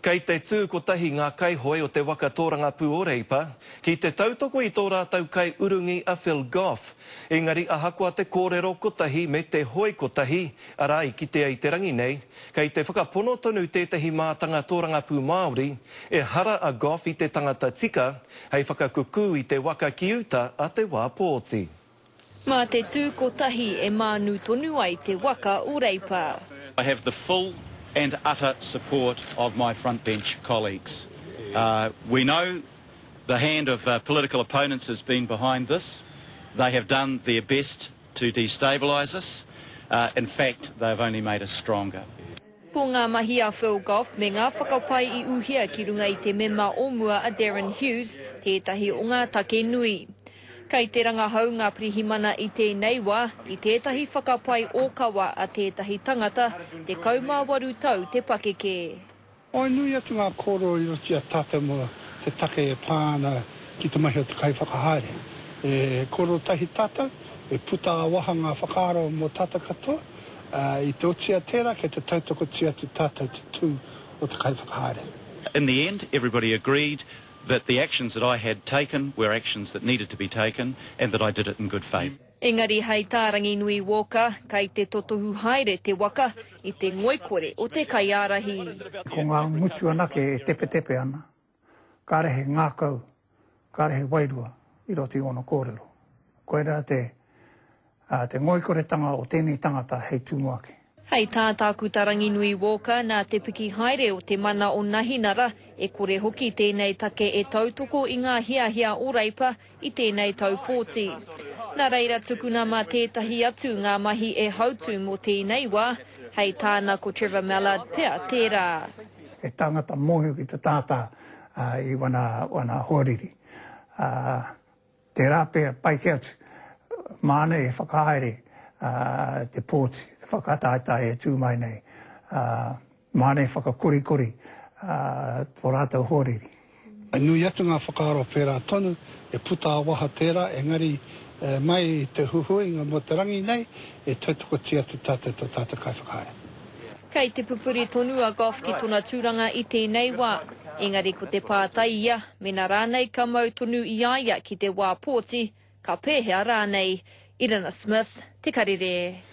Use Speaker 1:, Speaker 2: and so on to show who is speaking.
Speaker 1: Kei te tū kotahi ngā kaihoe o te waka tōrangapū o Reipa ki te tautoko i tō rātou kaiurungi a Phil Goff. Engari ahakoa te kōrero kotahi me te hoe kotahi, arā i kitea i te rangi nei, kei te whakapono tonu tētahi mātanga tōrangapū Māori, ehara a Goff i te tangata tika hei whakakukū i te waka ki uta a te wā pōti.
Speaker 2: Mā te tū kotahi e mānu tonu ai te waka o Reipa.
Speaker 3: I have the full and utter support of my front bench colleagues. We know the hand of political opponents has been behind this. They have done their best to destabilise us. In fact, they have only made us stronger.
Speaker 2: Ko ngā mahi a Phil Goff me ngā whakapae i uhia ki runga i te mema o mua a Darren Hughes tētahi o ngā take nui. Kei te rangahau ngā pirihimana i tēnei wā i tētahi whakapae ōkawa a tētahi tangata 18 tau te pakeke.
Speaker 4: I nui atu ngā kōrero i roto i a tātou mō te take e pā ana ki te mahi o te kaiwhakahaere. E kōrero tahi tātou, e puta ā-waha ngā whakaaro mō tātou katoa, ā, i te otia tērā kei te tautokotia atu tātou te tū o te kaiwhakahaere.
Speaker 3: In the end, everybody agreed that the actions that I had taken were actions that needed to be taken and that I did it in good faith.
Speaker 2: Engari hei tā Ranginui Walker, kei te totohu haere te waka i te ngoikore o te kaiārahi.
Speaker 5: Ko ngā ngutu anake e tepetepe ana, kāre he ngākau, kāre he wairua i roto i ōna kōrero. Koirā te, te ngoikoretanga o tēnei tangata hei tumuaki.
Speaker 2: Hei tā Tākuta Ranginui Walker, nā te piki haere o te mana o Nahinara, e kore hoki tēnei take e tautoko i ngā hiahia o Reipa i tēnei tau pōti. Nā reira tukuna mā tētahi atu ngā mahi e hautū mō tēnei wā, hei tāna ko Trevor Mallard pea tērā.
Speaker 5: He tangata mōhio ki te tātā i wana hoariri. Tērā pea, pai kē atu, māna e whakahaere te pōti, te whakataetae e tū mai nei, māna e whakakorikori tō rātou hoariri.
Speaker 4: I nui atu ngā whakaaro pērā tonu, e puta ā-waha tērā, engari mai i te huhuinga mō te rangi nei, e tautokotia atu tātou tō tātou kaiwhakahaere.
Speaker 2: Kei te pupuri tonu a Goff ki tona tūranga i tēnei wā. Engari ko te pātai ia, mena rānei ka mau tonu i a ia ki te wā pōti, ka pēhea rānei? Irina Smith, Te Karere.